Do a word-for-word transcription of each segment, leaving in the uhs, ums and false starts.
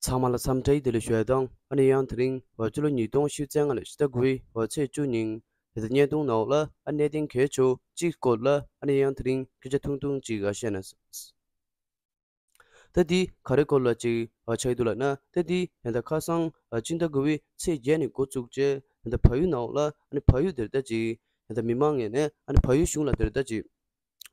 ཚང་མ་ལ་འཚམས་འདྲི་བདེ་ལེགས་ཞུ་ཡ་དང་། ཨ་ནི་ཡང་དེ་རིང་ཕྱི་ལོ་ཉིས་སྟོང་ཉི་ཤུ་རྩ་ལྔ་ལོའི་ཕྱི་ཟླ་དགུ་པའི་ཚེས་བཅུ་ཉིན་དེ་ལྟར་བརྙན་ཐུང་ནང་ལ་ཨ་གནད་དོན་གལ་ཆེ་བ་གཅིག་སྐོར་ལ་ཨ་ནི་ཡང་དེ་རིང་སྐད་ཆ་ཐུང་ཐུང་ཅིག་བཤད་ན། ད་འདི་ག་རེ་སྐོར་ལ་ཅིག་ཆགས་ཀྱི་འདུག་ལབ་ན། ད་འདི་ད་ལྟ་ཁ་སང་སྤྱི་ཟླ་དགུ་པའི་ཚེས་བརྒྱད་ནས་འགོ་བཙུགས་བྱས་ད་ལྟ་བལ་ཡུལ་ནང་ལ་ཨ་ནི་བལ་ཡུལ་དེར་ད་ཅིག་ད་ལྟ་མི་མང་ངོས་ནས་ཨ་ནི་བལ་ཡུལ་གཞུང་ལ་དེར་ད་ཅིག་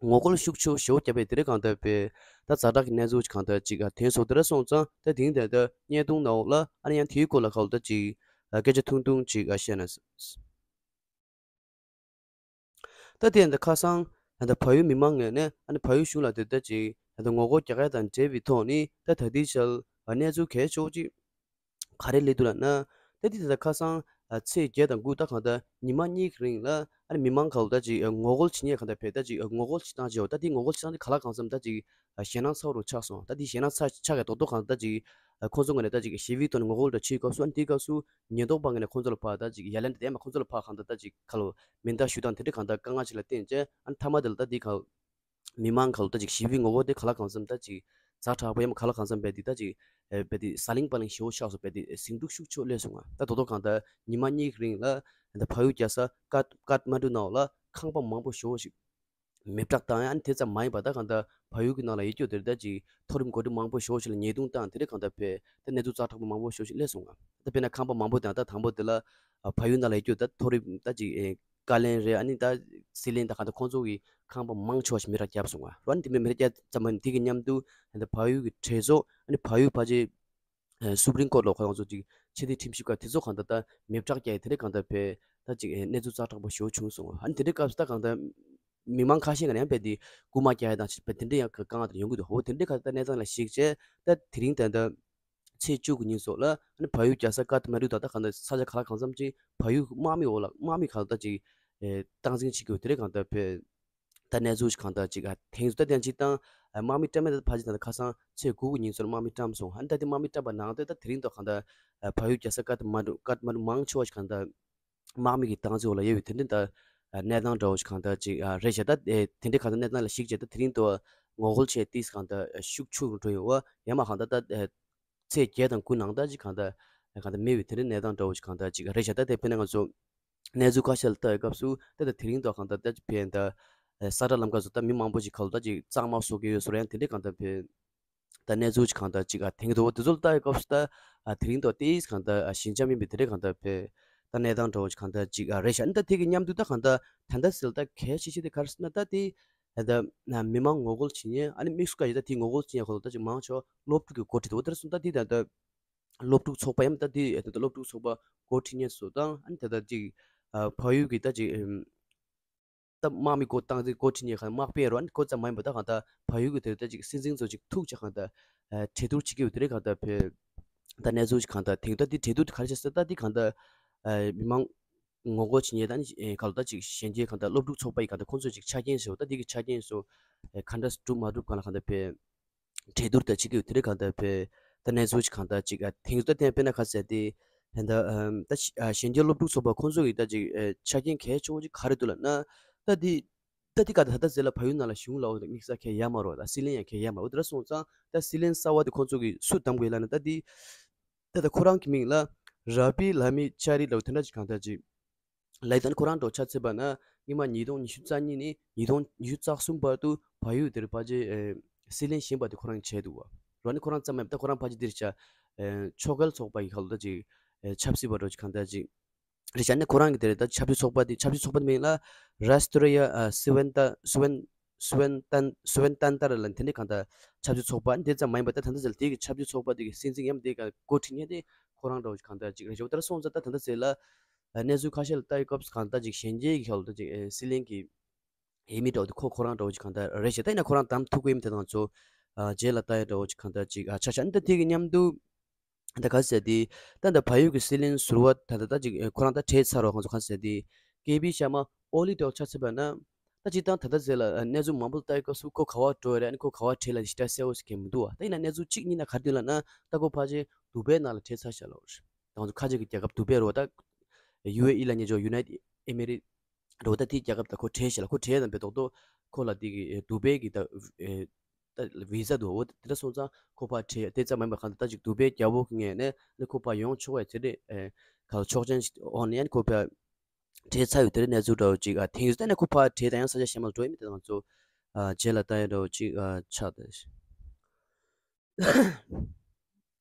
ངོ་རྒོལ་ཤུགས་ཆེ་ཞེ་པོ་བརྒྱབ་པའི་དེ་རིང་གང་ལྟར་བས་ད་ཛ་དྲག་གི་གནས་ཚུལ་གང་ལྟར་ཅིག་ཐོན་སོང་། དེ་འདྲ་སོང་ཙང་ད་དེ་རིང་ད་ལྟ་བརྙན་ཐུང་ནང་ལ་ཨ་ནི་ཡང་དེའི་སྐོར་ལ་གང་ལྟར་ཅིག་སྐད་ཆ་ཐུང་ཐུང་ཅིག་བཤད་ན། ད་དེ་ད་ཁ་སང་ད་བལ་ཡུལ་མི་མང་ངོས་ནས་ཨ་ནི་བལ་ཡུལ་གཞུང་ལ་དེ་ལྟར་ཅིག་ད་ངོ་རྒོལ་རྒྱག་ཡ་དང་འབྲེལ་བའི་ཐོག་ནས་ད་ད་ལྟའི་ཆར་གནས་ཚུལ་གལ་ཆེ་བོ་ཅིག་ག་རེ་སླེབས་འདུག་ལབ་ན། ད་འདི་ད་ལྟ་ཁ་སང་ཚེས་བརྒྱད་དང་དགུ་ད་གང་ལྟར་ཉི་མ་གཉིས་ཀྱི་རིང་ལ་ཨ་ནི་མི་མང་གང་ལྟར་ཅིག་ངོ་རྒོལ་བྱེད་མཁན་གང་ལྟར་བས་ད་ཅིག་ངོ་རྒོལ་བྱེད་སྟངས་ཅིག་ཡོད། ད་འདི་ངོ་རྒོལ་བྱེད་སྟངས་འདི་ག་ལ་གང་འཚམ་ད་ཅིག་ཞེད་སྣང་ཚ་པོ་རུ་ཆགས་སོང་། ད་འདི་ཞེད་སྣང་ཚ་ཆགས་ཀྱི་རྡོག་རྡོག་གང་ལྟར་ཅིག་ཁོང་ཚོ་ངོས་ནས་ད་ཅིག་ཞི་བའི་ཐོག་ནས་ངོ་རྒོལ་འདྲ་བྱེད་སྐབས་སུ་ཨ་ནི་དེའི་སྐབས་སུ་ཉེན་རྟོག་པ་ངོས་ནས་ཁོང་ཚོ་ལ་ཕར་ད་ཅིག་ཡ་ལན་འདྲ་ཡ་མ་ཁོང་ཚོ་ལ་ཕར་གང་ལྟར་ད་ཅིག་ཁ་ལོ་མེ་མདའ་གཞུ་སྟངས་དེ་འདྲ་གང་ལྟར་དཀའ་ངལ་ཅིག་ལ་བརྟེན་བྱས་ཨ་ནི་མཐའ་མ་དེ་ལ་ད་འདི་གང་མི་མང་གང་ལ་ད་ཅིག་ཞི་བའི་ངོ་རྒོལ་དེ་ག་ལ་གང་འཚམ་ད་ཅིག་ཛ་དྲག་པོ་ཡ་མ་ག་ལ་གང་འཚམ་བས་འདི་ད་ཅིག་ཨེ་བས་འདི་ཟ་ལིང་པ་ལིང་ཞེ་པོ་ཆགས་སོང་། བས་འདི་ཟིང་འཁྲུག་ཤུགས་ཆེ་སླེབས་སོང་ང་། ད་རྡོག་རྡོག་གང་ལྟར་ཉི་མ་གཉིས་ཀྱི་རིང་ལ་ད་བལ་ཡུལ་རྒྱལ་ས་ཀ་ཀཏ་མན་ཌུ་ནང་ལ་ཁང་པ་མང་པོ་ཞེ་པོ་ཞིག་མེ་སྲེག་བཏང་ཡ། ཨ་ནི་དེ་ཙམ་མ་ཡིན་པ་ད་གང་ལྟར་བལ་ཡུལ་གྱི་ནང་ལ་ཡོད་རྒྱུ་དེར་ད་ཅིག་མཐོ་རིམ་འགོ་ཁྲིད་མང་པོ་ཞེ་པོ་ཞིག་ལ་ཉེས་རྡུང་བཏང་། དེ་འདྲ་གང་ལྟར་བས་ད་གནས་ཚུལ་ཛ་དྲག་པོ་མང་པོ་ཞེ་པོ་ཞིག་སླེབས་སོང་ང་། ད་དཔེར་ན་ཁང་པ་མང་པོ་དང་ད་དང་པོ་དེ་ལ་ཨ་བལ་ཡུལ་ནང་ལ་ཡོད་རྒྱུ་ད་མཐོ་རིམ་ད་ཅིག་ཨེ་བཀའ་བློན་རེད། ཨ་ནི་ད་སྲིད་བློན་ད་གང་ལྟར་ཁོང་ཚོ་གི་ཁང་པ་མང་ཆེ་བ་ཞིག་མེ་སྲེག་བརྒྱབ་སོང་ང་། ཨ་ནི་དེ་མིན་མེ་སྲེག་བརྒྱབ་ཙམ་མ་ཡིན་དེ་གི་མཉམ་དུ་ད་བལ་ཡུལ་གྱི་གྲོས་ཚོགས་ཨ་ནི་བལ་ཡུལ་ཕལ་ཆེར་ཨ་སུ་པྲིམ་ཀོར་ལ་ཁོ་རང་ཚོ་ཅིག་ཕྱི་དྲིལ་ཁྲིམས་ཞིབ་ཁང་དེ་ཚོ་གང་ལྟར་ད་མེ་སྲེག་བརྒྱབ་ཡ་དེ་འདྲ་གང་ལྟར་བས་ད་ཅིག་ཨེ་གནས་ཚུལ་ཛ་དྲག་པོ་ཞེ་པོ་བྱུང་སོང་ང་། ཨ་ནི་དེ་འདྲའི་སྐབས་སུ་ད་གང་ལྟར་མི་མང་ཁ་ཤས་ཀྱིས་ཡང་བས་འདི་རྐུ་མ་རྒྱག་ཡ་དང་བྱས་པ་དེ་འདྲ་ཡང་དཀའ་ངལ་དེ་ཡོང་གི་འདུག་འོ་དེ་འདྲའི་ཁ་ད་གནས་སྟངས་ལ་གཞིགས་བྱས་ད་དེ་རིང་ད་ལྟ་ཚེས་བཅུ་གི་ཉིན་སོགས་ལ་ཨ་ནི་བལ་ཡུལ་རྒྱལ་ས་ཀཏ་མན་ཌུ་དང་ད་གང་ལྟར་ས་ཆ་ག་ལ་གང་འཚམ་ཅིག་བལ་ཡུལ་དམག་མི་འོག་ལ་དམག་མི་གང་ལྟར་ཅིག་ཨེ་སྟངས་འཛིན་བྱེད་ཀྱི་ཡོད། དེ་འདྲའི་གང་ལྟར་བས་ད་གནས་ཚུལ་ཞིག་གང་ལྟར་ཅིག་ཨ་ཐེངས་སུ་ད་དེ་ཡང་ཅིག་བཏང་། ཨ་དམག་མི་བཀྲམ་མེད་ད་ཕལ་ཆེར་ད་ལྟ་ཁ་སང་ཚེས་དགུ་གི་ཉིན་ཚོར་དམག་མི་བཀྲམ་སོང་། ཨ་ནི་ད་དེ་དམག་མི་བཀྲམ་པ་ནང་དུ་ད་དེ་རིང་ཐོག་གང་ལྟར་ཨ་བལ་ཡུལ་རྒྱལ་ས་ཀཏ་མན་ཌུ་ཀཏ་མན་ཌུ་མང་ཆེ་བ་ཞིག་གང་ལྟར་དམག་མི་གི་སྟངས་འཛིན་འོག་ལ་ཡོད་པའི་དེ་འདྲའི་ད་ཨ་གནས་སྟངས་འདྲ་བོ་ཞིག་གང་ལྟར་ཅིག་ཨ་རེད་ཤག་ད་ཨེ་དེ་འདྲའི་གང་ལྟར་གནས་སྟངས་ལ་གཞིགས་བྱས་ད་དེ་རིང་ཐོག་ངོ་རྒོལ་བྱས་ཏིས་གང་ལྟར་ཨ་ཤུགས་ཆུང་རུ་འགྲོ་ཡོད་པ་ཡང་མ་གང་ལྟར་ད་ཨེ་ཚེས་བརྒྱད་དང་དགུ་ནང་ལྟར་ཅིག་གང་ལྟར་གང་ལྟར་མེད་པའི་དེ་འདྲའི་གནས་སྟངས་འདྲ་བོ་ཞིག་གང་ལྟར་ཅིག་རེད་ཤག་ད་དེ་དཔེར་ན་ང་ཚོ་གནས་ཚུལ་ཁ་ཤས་ལ་ལྟ་བའི་སྐབས་སུ་ད་ལྟ་དེ་རིང་ཐོག་གང་ལྟར་ད་ཅིག་ཕན་ད་ས་ཁྲ་ལམ་ཁ་སོགས་ད་མི་མང་པོ་ཞིག་ཁ་ལོ་ད་ཅིག་གཙང་མ་བཟོ་གི་ཡོད་སོགས་ཡང་དེ་འདྲའི་གང་ལྟར་ཕན་ད་གནས་ཚུལ་ཞིག་གང་ལྟར་ཅིག་ཨ་དེང་གི་དོ་དེ་ཚོ་ལ་ལྟ་བའི་སྐབས་སུ་ད་ཨ་དེ་རིང་ཐོག་ཏིས་གང་ལྟར་ཨ་ཞི་འཇམ་ཡིན་པའི་དེ་འདྲའི་གང་ལྟར་ཕན་ད་གནས་སྟངས་འདྲ་བོ་ཞིག་གང་ལྟར་ཅིག་ཨ་རེད་ཤག་ཨ་ནི་ད་དེ་གི་མཉམ་དུ་ད་གང་ལྟར་ད་ལྟ་ཟེར་ལ་ད་གལ་ཆེ་ཤོས་དེ་ག་རེ་ཟེར་ན་ད་དེ་ད་ལྟ་མི་མང་ངོ་རྒོལ་བྱེད་མཁན་ཨ་ནི་དམིགས་སུ་བཀར་ཡོད་ད་དེ་ངོ་རྒོལ་བྱེད་མཁན་ཁོ་ལ་ད་ཅིག་མང་ཆེ་བ་སློབ་ཕྲུག་གི་འགོ་ཁྲིད་འདུག་དེར་སོང་ད་དེ་ད་ལྟ་སློབ་ཕྲུག་ཚོགས་པ་ཡང་ད་དེ་ད་ལྟ་སློབ་ཕྲུག་ཚོགས་པ་འགོ་ཁྲིད་མཁན་ཚོ་དང་ཨ་ནི་ད་ལྟ་ཅིག་ཨ་བལ་ཡུལ་གྱི་ད་ཅིག་ཨམ་ད་དམག་མི་འགོ་བཏང་ཚེ་འགོ་ཁྲིད་མཁན་གང་དམག་དཔོན་རོ་ཨ་ནི་ཁོ་ཙམ་མ་ཡིན་པ་ད་གང་ལྟར་བལ་ཡུལ་གྱི་དེ་ད་ཅིག་སྲིད་འཛིན་ཚོ་ཅིག་ཐུག་ཅིག་གང་ལྟར་ཨ་གྲོས་བསྡུར་བྱེད་ཀྱི་ཡོད་དེ་རེད། གང་ལྟར་བོད་ད་གནས་ཚུལ་ཅིག་གང་ལྟར་དེང་ད་དེ་གྲོས་བསྡུར་ག་རེ་བྱས་ཟེར་ད་དེ་གང་ལྟར་ཨ་མི་མང་ངོ་རྒོལ་བྱེད་མཁན་ད་ནི་ཨེ་ག་ལ་ད་ཅིག་གཞོན་སྐྱེས་གང་ལྟར་སློབ་ཕྲུག་ཚོགས་པ་ཡི་གང་ལྟར་ཁོང་ཚོས་ཅིག་ཆ་རྐྱེན་བཟོས་ད་དེ་གི་ཆ་རྐྱེན་བཟོས་ཨེ་ག་འདྲ་སྒྲུབ་མ་སྒྲུབ་གང་ལ་གང་ལྟར་བོད་གྲོས་བསྡུར་དང་བྱེད་ཀྱི་ཡོད་དེ་རེད། གང་ལྟར་བོད་ད་གནས་ཚུལ་ཅིག་གང་ལྟར་ཅིག་ཨ་དེང་ད་ཐེངས་དཔེར་ན་ཁ་གསལ་ཏེ་ད་ཨམ་ད་ཤ་ཨ་གཞོན་སྐྱེས་སློབ་ཕྲུག་ཚོགས་པ་ཁོང་ཚོ་གི་ད་ཅིག་ཨེ་ཆ་རྐྱེན་གལ་ཆེ་བོ་ཅིག་ག་རེ་འདུག་ལབ་ན་ད་དེ་ད་དེ་ག་ད་ད་ལྟ་ཟེར་ལ་བལ་ཡུལ་ནང་ལ་གཞུང་ལ་འོ་དམིགས་བསལ་གལ་ཡ་མ་རོ་ད་སྲིད་བློན་ཡང་གལ་ཡ་མ་རོ་དེ་འདྲ་སོང་ཙང་ད་སྲིད་བློན་གསར་བ་དེ་ཁོང་ཚོ་གི་སུ་བདམས་དགོས་ལབ་ན་ད་དེ་ད་ད་ཁོ་རང་གི་མིང་ལ་ར་བི་ལ་མི་ཅ་རི་ལབ་དེ་འདྲ་ཅིག་གང་ལྟར་ཅིག་ལབ་ཡོད། ད་ནི་ཁོ་རང་འགྲོ་ཆ་ཚད་པ་ན་སྔོན་མ་ཉིས་སྟོང་ཉི་ཤུ་རྩ་གཉིས་ནས་ཉིས་སྟོང་ཉི་ཤུ་རྩ་གསུམ་བར་དུ་བལ་ཡུལ་དེར་ཕལ་ཆེར་ཨེ་སྲིད་བློན་གཞན་པ་དེ་ཁོ་རང་བྱས་འདུག་བ། རོ་ནི་ཁོ་རང་ཙམ་མ་ཡིན་པ་ད་ཁོ་རང་ཕལ་ཆེར་འདིར་བྱ་ཨེ་ཕྱོགས་འགལ་ཚོགས་པ་ཡི་ཁ་ལོ་ད་ཅིག་ཨེ་ཆབ་སྲིད་པ་འགྲོ་ཅིག་གང་ལྟར་ཅིག་རེད་བྱ་ནི་ཁོ་རང་གི་དེ་རེད། ད་ཆབ་སྲིད་ཚོགས་པ་དེ་ཆབ་སྲིད་ཚོགས་པ་དེ་མིང་ལ་རཱས་ཏྲི་ཡ་ཨ་སི་ཝན་ཏ་སི་ཝན་སི་ཝན་ཏན་སི་ཝན་ཏན་ཏར་ལ་དེ་འདྲའི་གང་ལྟར་ཆབ་སྲིད་ཚོགས་པ་དེ་ཙམ་མ་ཡིན་པ་ད་ད་ལྟ་ཟེར་ལ་དེ་གི་ཆབ་སྲིད་ཚོགས་པ་དེ་གི་སྲིད་འཛིན་ཡམ་དེ་ག་འགོ་ཁྲིད་མཁན་དེ་ཁོ་རང་འདྲ་བོ་ཞིག་གང་ལྟར་ཅིག་རེད་བྱ། ད་སོང་ཙང་ད་ད་ལྟ་ཟེར་ལ་གནས་ཚུལ་ཁ་ཤས་ལ་ལྟ་ཡི་སྐབས་སུ་གང་ལྟར་ཅིག་གཞོན་སྐྱེས་ཀྱི་ཁ་ལོ་ད་ཅིག་ཨེ་སྲིད་བློན་གྱི་ཡེ་མི་འདྲ་བོ་དེ་ཁོ་ཁོ་རང་འདྲ་བོ་ཅིག་གང་ལྟར་རེད་བྱ། ད་ཡིན་ན་ཁོ་རང་བདམས་ཐུབ་ཀྱི་ཡིན་དེ་དང་ཚོ་ཨ་རྗེས་ལ་ལྟ་ཡི་འདྲ་བོ་ཅིག་གང་ལྟར་ཅིག་ཨ་ཆ་ཆ་ནི་ད་དེ་གི་མཉམ་དུ། ད་ག་ཟེར་དེ། ད་ད་བལ་ཡུལ་གྱི་སྲིད་བློན་ཟུར་པ་ད་ད་ད་ཅིག་ཁོ་རང་ད་གྲས་ཚར་བ་ཁོང་ཚོ་ག་ཟེར་དེ། ཀེ་པི་ཤར་མ་ཨོ་ལི་འདྲ་བོ་ཆ་ཚུད་པ་ན། ད་ཅིག་ད་ད་ད་ཟེར་ལ་གནས་ཚུལ་མང་པོ་ལ་ལྟ་ཡི་སྐབས་སུ་ཁོ་ག་བ་འགྲོ་ཡི་རེད། ཨ་ནི་ཁོ་ག་བ་བྲོས་ལ་ཞེ་དྲག་གསལ་བོ་ཞིག་གང་མི་འདུག་བ། ད་ཡིན་ན་གནས་ཚུལ་གཅིག་གཉིས་ན་ག་རེ་འདུག་ལབ་ན་ད་ཁོ་ཕལ་ཆེར་དུ་བྷེ་ནང་ལ་བྲོས་ཚར་ཤག་ལབ་རེད། ད་ང་ཚོ་ཁ་ཅིག་གི་རྒྱལ་ཁབ་དུ་བྷེ་རེད་བ། ད་ཡུ་ཨེ་ཨི་ལབ་མཁན་ཅིག་ཡུ་ནའི་ཊེཌ་ཨེ་མི་རེཊ་རེད་བ། ད་དེའི་རྒྱལ་ཁབ་ད་ཁོ་བྲོས་ཤག་ལ་ཁོ་བྲོས་ན་བས་རྡོག་རྡོག་ཁོ་ལ་དེ་གི་དུ་བྷེ་གི་ད་ཨེ་ ད་བི་ཟ་འདུག་འོ་དེ་འདྲ་སོང་ཙང་ཁོ་ཕར་བྲོས་དེ་ཙམ་མིན་པ་གང་ལྟར་ད་ཅིག་དུ་བྷེ་རྒྱལ་པོ་གི་ངོས་ནས་ནི་ཁོ་ཕར་ཡོང་ཆོག་པའི་དེ་འདྲས་ག་ལ་ཆོག་མཆན་ཞིག་འོང་ནས་ཡང་ཁོ་ཕར་བྲོས་ཚར་ཡོད་དེ་འདྲས་གནས་ཚུལ་འདྲ་བོ་ཅིག་ཐེངས་ཡོད་ད་ནས་ཁོ་ཕར་བྲོས་ད་ཡང་ས་ཆ་གཞན་མ་ལ་འགྲོ་ཡིན་མིན་དེ་ང་ཚོ་རྗེས་ལ་ལྟ་ཡ་འདྲ་བོ་ཅིག་ཆགས་ཏེ།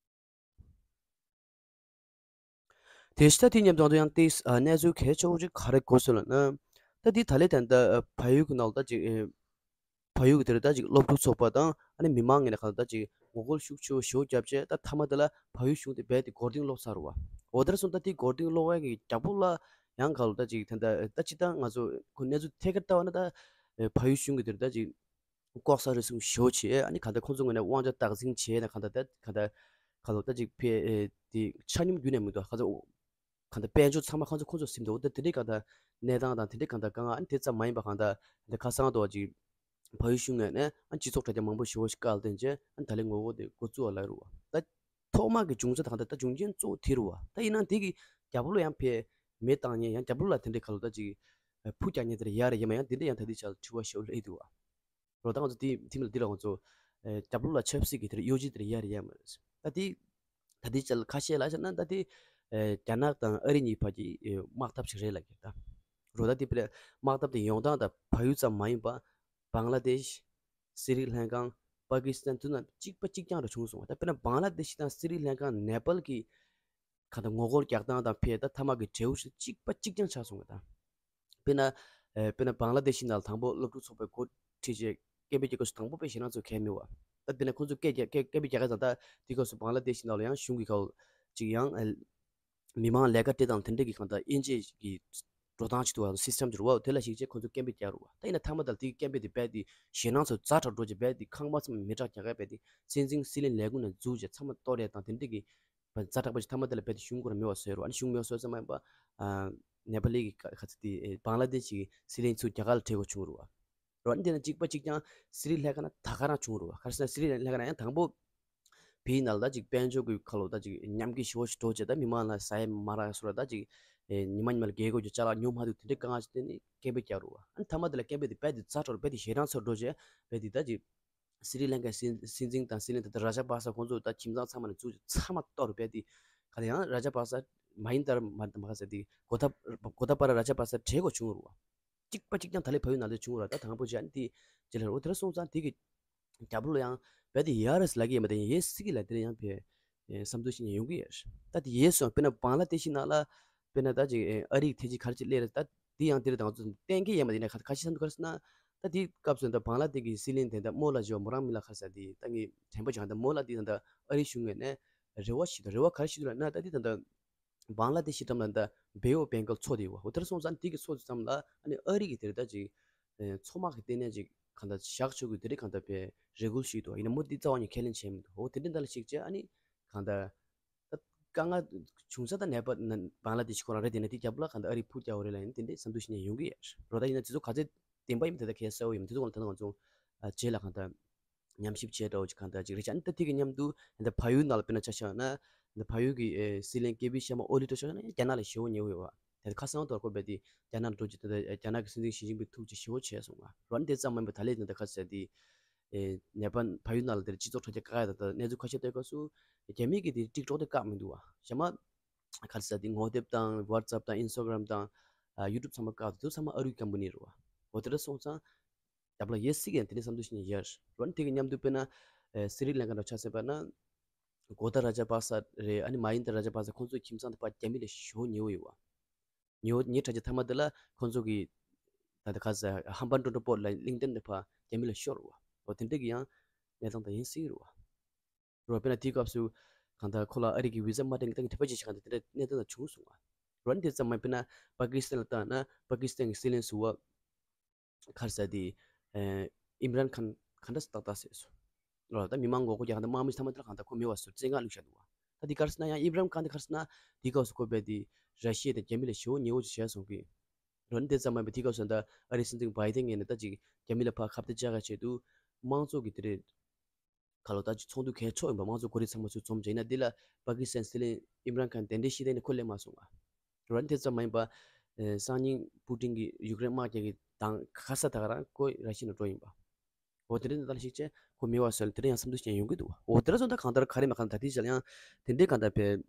དེ་ཕྱི་ད་དེ་མཉམ་དུ་ང་ཚོ་ཡང་ཏིས་གནས་ཚུལ་གལ་ཆེ་བོ་ཅིག་ག་རེ་གོ་སོང་ལབ་ན། ད་དེ་ད་ལས་དེ་འདྲ་བལ་ཡུལ་གྱི་ནང་ལ་ད་ཅིག་བལ་ཡུལ་གྱི་དེར་ད་ཅིག་སློབ་ཕྲུག་ཚོགས་པ་དང་ཨ་ནི་མི་མང་ངོས་ནས་གང་ལྟར་ད་ཅིག་ངོ་རྒོལ་ཤུགས་ཆེ་བོ་ཞེ་བོ་བརྒྱབ་བྱས་ད་མཐའ་མ་དེ་ལ་བལ་ཡུལ་གཞུང་དེ་རྦད་དེ་མགོ་རྟིང་སློག་ཚར་བ། འོ་དེར་སོང་ད་དེ་མགོ་རྟིང་སློག་ཡ་གི་རྒྱབ་ལོགས་ལ་ཡང་ག་ལ་ད་ཅིག་དེ་འདྲ་ད་ཅིག་ད་ང་ཚོ་ཁོ་གནས་ཚུལ་ཐད་ཀར་ལྟ་བ་ན་ད་བལ་ཡུལ་གཞུང་གི་དེར་ད་ཅིག་ལྐོག་ཟ་རུལ་སུངས་ཞེ་བོ་བྱས་ཨ་ནི་གང་ལྟར་ཁོང་ཚོ་ངོས་ནས་དབང་ཆ་བདག་འཛིན་བྱས་ན་གང་ལྟར་ད་གང་ལྟར་ག་ལ་ད་ཅིག་ཕེ་དེ་ཆ་སྙོམས་རྒྱུན་ནས་མི་འདུག་གང་ལྟར་གང་ལྟར་དཔལ་འབྱོར་ཚང་མ་ཁོང་ཚོ་ཁོང་ཚོ་ཟིན་འདུག་འོ་ད་དེ་འདྲའི་གང་ལྟར་གནས་སྟངས་དང་དེ་འདྲའི་གང་ལྟར་དཀའ་ངལ་ཨ་ནི་དེ་ཙམ་མ་ཡིན་པ་གང་ལྟར་འདི་ཁ་སང་དུ་ཅིག་བལ་ཡུལ་གཞུང་ངོས་ནས་ཨ་སྤྱི་ཚོགས་དྲ་རྒྱ་མང་པོ་ཞེ་བོ་ཞིག་བཀག་ལ་བརྟེན་བྱས་ཨ་ནི་ད་ལན་ངོ་རྒོལ་དེ་འགོ་བཙུགས་པ་ལབ་རུ་བ། ད་ཐོག་མ་གི་འབྱུང་རྩ་དང་ད་ལྟ་འབྱུང་རྐྱེན་གཙོ་བོ་དེ་རུ་བ། ད་ཡིན་ན་དེ་གི་རྒྱབ་ལོགས་ཡང་ཕེ་མེ་བཏང་ཉེན་ཡང་རྒྱབ་ལོགས་ལ་དེ་འདྲའི་ག་ལོ་ད་ཅིག་ཕུ་རྒྱག་ཉེན་དེ་ར་ཡ་རེ་ཡ་མ་ཡང་དེ་འདྲ་ཡང་ད་དེ་ཆ་ལ་དྲི་བ་ཞེ་བོ་སླེབས་འདུག་བ། རོ་ད་ང་ཚོ་དེ་དེ་མི་ལ་དེ་ལ་ང་ཚོ་རྒྱབ་ལོགས་ལ་ཆབ་སྲིད་ཀྱི་དེ་ར་གཡོ་ཇུས་དེ་ར་ཡ་རེ་ཡ་མ་རེད། ད་དེ་ད་དེ་ཆ་ལ་ཁ་ཤས་ལ་ཟེར་ན་ད་དེ་རྒྱ་ནག་དང་ཨ་རི་གཉིས་བར་གྱི་དམག་འཐབ་ཞིག་རེད་ལབ་ཀྱི་ད། རོ་ད་དེ་དཔེར་ན་དམག་འཐབ་དེ་ཡོང་སྟངས་ད་བལ་ཡུལ་ཙམ་མ་ཡིན་པ། བང་ལ་དེཤ། སི་རི་ལན་ཀང་། པ་ཀི་སི་ཐན་དེ་ན་གཅིག་པ་གཅིག་རྐྱང་རུ་བྱུང་སོང་བ། ད་དཔེར་ན་བང་ལ་དེཤ་དང་སི་རི་ལན་ཀང་ནེ་པལ་གྱི་ག་ད་ངོ་རྒོལ་རྒྱག་སྟངས་དང་ཕེ་ད་ཐ་མག་གི་འབྲས་བུ་ཞིག་གཅིག་པ་གཅིག་རྐྱང་ཆགས་སོང་བ་ད། དཔེར་ན། ཨེ་དཔེར་ན་བང་ལ་དེཤ་ནང་ལ་དང་པོ་སློབ་ཕྲུག་ཚོགས་པའི་འགོ་ཁྲིད་བྱས་སྐད་འབོད་རྒྱག་སྐབས་སུ་དང་པོ་དཔེ་ཞེད་སྣང་ཚོ་གས་མི་བ། ད་དཔེར་ན་ཁོང་ཚོ་སྐད་རྒྱག་སྐད་སྐད་འབོད་རྒྱག་ག་ཙང་ད་དེ་སྐབས་སུ་བང་ལ་དེཤ་ནང་ལ་ཡང་གཞུང་གི་ཁ་ཅིག་ཡང་ཨེ་མི་མང་ལས་ཀ་སྤྲད་སྟངས་དེ་འདྲ་གི་གང་ལྟར་དབྱེ་འབྱེད་ཀྱི་འགྲོ་སྟངས་ཅིག་འདུག་བ། སི་སི་ཊམ་ཅིག་རུ་བ་དེ་ལ་གཞིགས་བྱས་ཁོང་ཚོ་སྐད་འབོད་རྒྱག་རུ་བ། ད་ཡིན་ན་ཐ་མ་དང་དེ་གི་སྐད་འབོད་དེ་རྦད་དེ་ཞེད་སྣང་ཚོ་ཛ་དྲག་འགྲོ་རྗེས་རྦད་དེ་ཁང་པ་ཚང་མ་མེ་སྲེག་རྒྱག་ག་རྦད་དེ་སྲིད་འཛིན་སྲིད་བློན་ལས་ཁུངས་ནས་འཛུགས་བྱས་ཚང་མ་གཏོར་རེས་དང་དེ་འདྲ་གི་ཛ་དྲག་པ་ཞིག་ཐ་མ་དེ་ལ་རྦད་དེ་གཞུང་སྒོ་ར་མེད་པ་བཟོས་རུ་བ། ཨ་ནི་གཞུང་མེད་པ་བཟོས་ཙམ་མ་ཡིན་པ། ཨ་ནེ་པ་ལི་གི་ཁ་ཚ་དེ་བང་ལ་དེཤ་གི་སྲིད་བློན་ཚོ་རྒྱ་གར་ལ་ཁྲིད་དགོས་བྱུང་རུ་བ། རོ་ཨ་ནི་དེ་ན་གཅིག་པ་གཅིག་རྐྱང་སི་རི་ལན་ཀ་ན་ད་ག་རང་བྱུང་རུ་བ། ག་རེ་ཟེར་ན་སི་རི་ལན་ཀ་ན་ཡང་དང་པོ་བིའི་ནང་ལ་ད་ཅིག་དཔལ་འབྱོར་གྱི་ཁ་ལོ་ད་ཅིག་ཉམས་རྒུད་ཞེ་པོ་ཞིག་འགྲོ་བྱས་ད་མི་མང་ལ་ཟ་ཡ་མ་རག་སོ་ར་ད་ཅིག་ཨེ་ཉི་མ་ཉི་མ་ལ་རྒྱལ་སྒོ་གི་ཅ་ལག་ཉོ་མ་ཐུབ་དེ་འདྲའི་དཀའ་ངལ་ཞིག་བསྟན་ནས་སྐད་འབོད་རྒྱག་རུ་བ། ཨ་ནི་ཐ་མ་དེ་ལ་སྐད་འབོད་དེ་རྦད་དེ་ཛ་དྲག་རུ་རྦད་དེ་ཞེད་སྣང་ཚོར་འགྲོ་བྱས་རྦད་དེ་ད་ཅིག་སི་རི་ལན་ཀའི་སྲིད་སྲིད་འཛིན་དང་སྲིད་བློན་ད་ལྟ་ར་ཇ་པག་ས་ཁོང་ཚོ་ད་ཁྱིམ་ཚང་ཚང་མ་ནས་བཙུགས་ཚང་མ་གཏོར་རུ་རྦད་དེ་ག་ལ་ཡང་ར་ཇ་པག་ས་མ་ཡིན་ད་ར་མ་མ་ག་ས་དེ་གོ་ད་གོ་ད་པ་ར་ར་ཇ་པག་ས་བྲོས་དགོས་བྱུང་རུ་བ། གཅིག་པ་གཅིག་རྐྱང་ད་ལས་བལ་ཡུལ་ནང་དུ་བྱུང་ར་ད་དང་པོ་བྱས་ཨ་ནི་དེ་རྗེས་ལ་འོ་དེ་འདྲ་སོང་ཙང་དེ་གི་རྒྱབ་ལོགས་ཡང་རྦད་དེ་ཡ་རེད་ལབ་ཀྱི་ཡོད་མ་དེ་ཡིན་སྲིད་ཀྱི་ལ་དེ་ཡང་ཕེ་བསམ་ཚུལ་ཞིག་ཡོང་གི་ཡོད། ད་དེ་ཡས་སོང་དཔེར་ན་བང་ལ་དེ་ཤི་ནང་ལ་དཔེར་ན་ད་ཅིག་ཨ་རིའི་ཐེ་ཇི་ག་རེ་ཅིག་སླེབས་རེད་ད་དེ་ཡང་དེ་རེད་ད་ང་ཚོ་གཏན་འཁེལ་ཡས་མ་དེ་ནས་ཁ་ཁ་ཤས་བསམ་ཚུལ་ག་རེ་ཟེར་ན་ད་དེ་སྐབས་སུ་ད་བང་ལ་དེ་གི་སྲིད་བློན་དེ་ད་རྨོ་ལ་ཇི་བ་མོ་རང་མི་ལ་ག་རེ་ཟེར་དེ་ད་ངས་དྲན་པ་བྱུང་ད་རྨོ་ལ་དེ་ད་ད་ཨ་རིའི་གཞུང་ངོས་ནས་རེ་བ་ཞིག་ད་རེ་བ་ག་རེ་ཞིག་འདུག་ལབ་ན་ད་དེ་ད་ད། བང་ལ་དེ་ཤི་ཏམ་ལ་འདི་བེ་ཨོ་བེང་གལ་མཚོ་དེ་ཡོད་བ། འོ་དེར་སོང་ཙང་དེ་གི་མཚོ་དེ་ཙམ་ལ་ཨ་ནི་ཨ་རི་གི་དེ་རེད་ད་ཅིག་ཨེ་མཚོ་དམག་གི་ལྟེ་གནས་ཅིག་གང་ལྟར་བཞག་ཆོག་གི་དེ་རེད་གང་ལྟར་བེ་རེ་སྐུལ་ཞུས་འདུག་ཡིན་ན་མོ་དེ་རྩ་བ་ནས་ཁས་ལེན་བྱས་མི་འདུག་འོ་དེ་འདྲ་འདི་ལ་གཞིགས་བྱས་ཨ་ནི་གང་ལྟར་ད་དཀའ་ངལ་བྱུང་ས་ད་ནད་པ་ན་བང་ལ་དེ་ཤི་ཁོ་རང་རེད། དེ་ནས་དེ་རྒྱབ་ལ་གང་ལྟར་ཨ་རི་ཕུ་རྒྱག་འོ་རེད་ལ་ཡིན་དེ་འདྲའི་བསམ་ཚུལ་ཞིག་ནས་ཡོང་གི་ཡོད་རོ། ད་ཡིན་ན་དེ་ཚོ་ག་ཚོད་བདེན་པ་ཡིན་དེ་ད་གལ་གསལ་བོ་ཡིན། དེ་ཚོ་གང་ལྟར་ད་ང་ཚོ་རྗེས་ལ་གང་ལྟར། ཉམས་ཞིབ་བྱས་འདྲ་བོ་ཅིག་གང་ལྟར་ཅིག་རེད་ཤག་ཨ་ནི་ད་དེ་གི་མཉམ་དུ་ད་བལ་ཡུལ་ནང་ལ་དཔེར་ན་ཆ་བཞག་ན་ད་བལ་ཡུལ་གི་ཨེ་སྲིད་བློན་ཀེ་པི་ཤར་མ་ཨོ་ལི་འདྲ་ཆ་བཞག་ན་རྒྱ་ནག་ལ་ཞེ་པོ་ཉེ་བོ་ཡོད་བ། དེ་ཁ་སང་དོར་ཁོ་རྦད་དེ་རྒྱ་ནག་ལ་འགྲོ་རྒྱུ་ད་ལྟ་རྒྱ་ནག་གི་སྲིད་འཛིན་ཞི་ཅིན་ཕིང་ཐུག་རྒྱུ་ཞེ་པོ་བྱས་སོང་བ། རོ་ཨ་ནི་དེ་ཙམ་མིན་པ་ད་ལས་ད་ལྟ་ཁ་ཟེར་དེ་ཨེ་ནེ་པ་བལ་ཡུལ་ནང་ལ་དེར་སྤྱི་ཚོགས་དྲ་རྒྱ་བཀག་ཡ་ད་ལྟ་གནས་ཚུལ་ཁ་ཤས་ལྟོས་སྐབས་སུ་རྒྱ་མི་གི་དེ་ཀྲིག་ཀྲོག་དེ་བཀག་མི་འདུག་བ། གཞན་མ་ག་རེ་ཟེར་དེ་ངོ་དེབ་དང་ཝ་ཊི་སེབ་དང་ཨིན་སི་ཊ་གྷ་རམ་དང་ཡུ་ཊུབ་ཚང་མ་བཀག་དེ་ཚོ་ཚང་མ་ཨ་རིའི་ཀམ་པ་ནི་རེད་བ། འོ་དེ་འདྲ་སོང་ཙང་། རྒྱབ་ལ་ཡེ་སྲིད་ཀྱི་དེ་ནས་བསམ་ཚུལ་ཞིག་ནས་ཡར་རོ་ནི་དེ་གི་མཉམ་དུ་དཔེར་ན་ཨེ་སི་རི་ལང་ཀ་འདྲ་ཆ་བཞག་པ་ན་གོ་ད་ར་ཇ་པག་ས་རེད། ཨ་ནི་མ་ཡིན་ད་ར་ཇ་པག་ས་ཁོང་ཚོའི་ཁྱིམ་ཚང་དེ་ཕར་རྒྱ་མི་ལས་ཞེ་པོ་ཉེ་བོ་ཡོད་བ། ཉེ་བོ་ཉེ་དྲགས་ཀྱི་མཐའ་མ་དེ་ལ་ཁོང་ཚོ་གི་ད་ལྟ་ཁ་ས་ཧམ་པ་འགྲོ་འགྲོ་པོ་ལ་གླིང་ཕྲན་དེ་ཕར་རྒྱ་མི་ལས་ཤོར་བ། འོ་དེ་འདྲ་གི་ཡང་གནས་སྟངས་དེ་ཡིན་སྲིད་རེད་བ། རོ་དཔེར་ན་དེའི་སྐབས་སུ་གང་ལྟར་ཁོ་ལ་ཨ་རི་གི་བི་ཟ་མ་སྤྲད་མཁན་ད་གི་དེ་ཕར་ཅིག་ཞིག་གང་ལྟར་དེ་འདྲ་གནས་སྟངས་དེ་བྱུང་སོང་བ། རོ་ཨ་ནི་དེ་ཙམ་མ་ཡིན་པས་ན་པ་ཀི་སི་ཐན་ལ་བལྟས་ན་པ་ཀི་སི་ཐན་གྱི་སྲིད་བློན་ཟུར་པ་ག་རེ་ཟེར་དེ་ཨེ་ཨིམ་རན་ཁཱན་ག་འདྲ་ཏག་ཏག་བཟོས་སོང་། རོ་ད་མི་མང་ངོ་རྒོལ་རྒྱག་གང་ལྟར་དམག་མི་ཚང་མ་དེ་ལ་གང་ལྟར་ཁོ་མེད་པ་བཟོས་བཙན་ཁང་བླུགས་བཞག་འདུག་བ། ད་དེ་ག་རེ་ཟེར་ན་ཡང་ཨིམ་རན་ཁཱན་དེ་ག་རེ་ཟེར་ན་དེའི་སྐབས་སུ་ཁོ་རྦད་དེ་ར་ཤི་ཡ་དང་རྒྱ་མི་ལས་ཞེ་པོ་ཉེ་བོ་ཅིག་བྱས་སོང་གི། རོ་ཨ་ནི་དེ་ཙམ་མ་ཡིན་པ་དེའི་སྐབས་སུ་ད་ཨ་རིའི་སྲིད་འཛིན་བྷའི་ཌེན་ངོས་ནས་ད་ཅིག་རྒྱ་མི་ལ་ཕར་ཁ་གཏད་བཅག་ཡ་ཆེད་དུ་དམངས་གཙོ་གི་དེ་རེད། ག་ལོ་ད་ཅིག་ཚོགས་འདུ་གལ་ཆེ་ཡིན་པ་དམངས་གཙོ་འགོ་ཁྲིད་ཚང་མ་ཚུར་འཛོམས་བྱས་ན་འདི་ལ་པ་ཀི་སི་ཐན་སྲིད་བློན་ཨིམ་རན་ཁཱན་གདན་འདྲེན་ཞུས་ཏེ་ནི་ཁོ་སླེབས་མ་སོང་བ། རོ་ཨ་ནི་དེ་ཙམ་མ་ཡིན་པ། ཨེ་སང་ཉིན་པུ་ཏིན་གྱིས་ཡུཀ་རེན་དམག་རྒྱག་གི་དང་ཁ་ས་ད་ག་རང་ཁོ་ར་ཤི་ཡ་ནང་འགྲོ་ཡིན་པ། འོ་དེ་འདྲ་ནི་ད་ལ་ཞིག་བྱས་ཁོ་མི་བ་སོལ་དེ་འདྲ་ཡང་བསམ་ཚུལ་ཤེས་ཡོང་གི་འདུག་འོ་དེ་འདྲ་སོང་ད་གང་ལྟར་ག་རེ་མ་གང་ད་དེ་ཅི་ལ་ཡང་དེ་འདྲའི་གང་ལྟར་བས།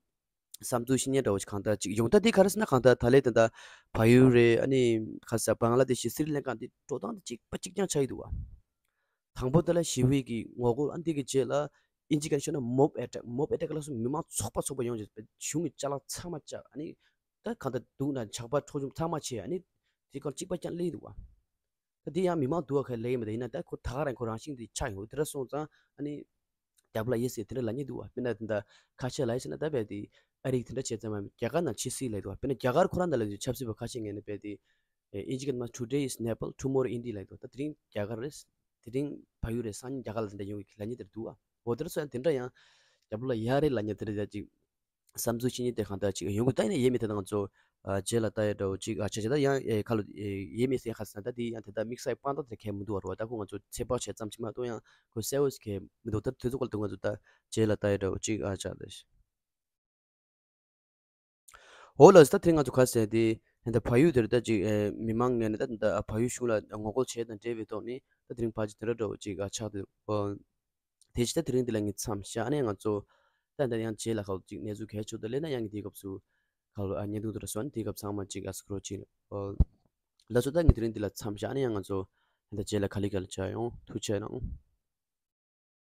བསམ་ཚུལ་ཤེས་ཉན་འདྲ་བོ་ཞིག་གང་ལྟར་ཅིག་ཡོང་ད་དེ་ག་རེ་ཟེར་ན་གང་ལྟར་ད་ལས་དེ་འདྲ་བལ་ཡུལ་རེད། ཨ་ནི་ག་ས་བང་ལ་དེ་ཤི་སི་རི་ལན་ཀ་འདི་འགྲོ་སྟངས་དེ་གཅིག་པ་གཅིག་རྐྱང་ཆགས་ཡི་འདུག་བ། དང་པོ་དེ་ལ་ཞི་བའི་གི་ངོ་རྒོལ་ཨ་འདི་གི་རྗེས་ལ་ཨིན་ཇི་གན་ཤོད་ན་མོབ་ཨེ་ཊེག་མོབ་ཨེ་ཊེག་ལ་སོང་མི་མང་ཚོགས་པ་ཚོགས་པ་ཡོང་རྗེས་གཞུང་གི་ཅ་ལག་ཚང་མ་བཅག་ཨ་ནི་ད་གང་ལྟར་སྡུག་ན་ཇག་པ་འཕྲོག་བཅོམ་ཚང་མ་བྱས་ཨ་ནི་དེ་ག་གཅིག་པ་རྐྱང་སླེབས་འདུག་བ། ད་དེ་ཡང་མི་མང་འདུ་བ་ཁ་ལས་མི་ད་ཡིན་ན་ད་ཁོ་ད་ག་རང་ཁོ་རང་བཞིན་དེ་ཆགས་ཡོང་དེ་འདྲ་སོང་ཙང་ཨ་ནི་རྒྱབ་ལ་ཡེ་སྲིད་དེ་འདྲ་ལ་ཉེ་འདུག་བ། དཔེར་ན་དེ་འདྲ་ཁ་ཤས་ལ་ཡེ་ཟེར་ན་ད་བས་དེ་ཨ་རིག་དེ་འདྲ་བྱས་ཙང་མ་རྒྱ་གར་ནང་ཕྱི་སྲིད་ལས་འདུག་བ། དཔེར་ན་རྒྱ་གར་ཁོ་རང་ནང་ལ་ཆབ་སྲིད་པ་ཁ་ཤས་ངས་ནི་བས་དེ་ཨིན་ཇི་ག་ནང་today is Nepal, tomorrow India ལ་འདུག་ད་དེ་རིང་རྒྱ་གར་རེད། དེ་རིང་བལ་ཡུལ་རེད། སང་ཉིན་རྒྱ་གར་ལ་དེ་འདྲ་ཡོང་གི་ལ་ཉེ་དེར་འདུག་བ། འོ་དེ་འདྲ་སོང་ཡང་དེ་འདྲ་ཡང་རྒྱབ་ལ་ཡ་རེད་ལ་ཉེ་དེ་འདྲ་ཅིག་བསམ་ཚུལ་ཤེས་ཉེན་དེ་གང་ལྟར་ཅིག་ཡོང་གི་ད་ཡིན་ན་ཡེ་མེད་དེ་ང་ཚོ་རྗེས་ལ་ལྟ་ཡ་འདྲ་བོ་ཅིག་ཨ་ཆ་ཆ་ད་ཡང་ཁ་ལོ་ཡེ་མེད་ཟེར་ཁ་སང་ད་དེ་ཡང་དེ་ད་དམིགས་བསལ་དཔང་རྟགས་དེ་གས་མི་འདུག་བ་རོ། ད་ཁོ་ང་ཚོ་ཚོད་དཔག་བྱས་ཙམ་ཅིག་མ་གཏོགས་ཡང་ཁོ་གསལ་བོ་ཞིག་གས་མི་འདུག་ད་དུས་ཚོད་སྐོར་དུ་ང་ཚོ་ད་རྗེས་ལ་ལྟ་ཡ་འདྲ་བོ་ཅིག་ཨ་ཆ་ད་ཤི། འོ་ལགས་སོ། ད་དེ་རིང་ང་ཚོ་ག་ཟེར་དེ་ད་བལ་ཡུལ་དེར་ད་ཅིག་མི་མང་ངོས་ནས་ད་ད་བལ་ཡུལ་གཞུང་ལ་ངོ་རྒོལ་བྱས་དང་འབྲེལ་བའི་ཐོག་ནས་ད་དེ་རིང་ཕལ་ཆེར་དེ་འདྲ་འདྲ་བོ་ཅིག་ཨ་ཆགས་འདུག་དེ་ཕྱི་ད་དེ་རིང་འདི་ལ་ངས་མཚམས་བཞག་ཨ་ནི་ང་ཚོ་ད་ད་ཡང་རྗེས་ལ་ཁག་ཅིག་གནས་ཚུལ་གལ་ཆེ་ད་ལས་ན་ཡང་གི་དེའི་སྐབས་སུ་ཁག་ཨ་བརྙན་ཐུང་དུ་ར་སོན་དེའི་སྐབས་ཚང་མ་ཅིག་ཨ་སྐོར་ཅིག་ལ་སོ་ད་ངས་དེ་རིང་འདི་ལ་མཚམས་བཞག་ཨ་ནི་ཡང་ང་ཚོ་ད་རྗེས་ལ་ག་ལེ་ག་ལེ་བྱ་ཡོང་། ཐུགས་རྗེ་གནང་།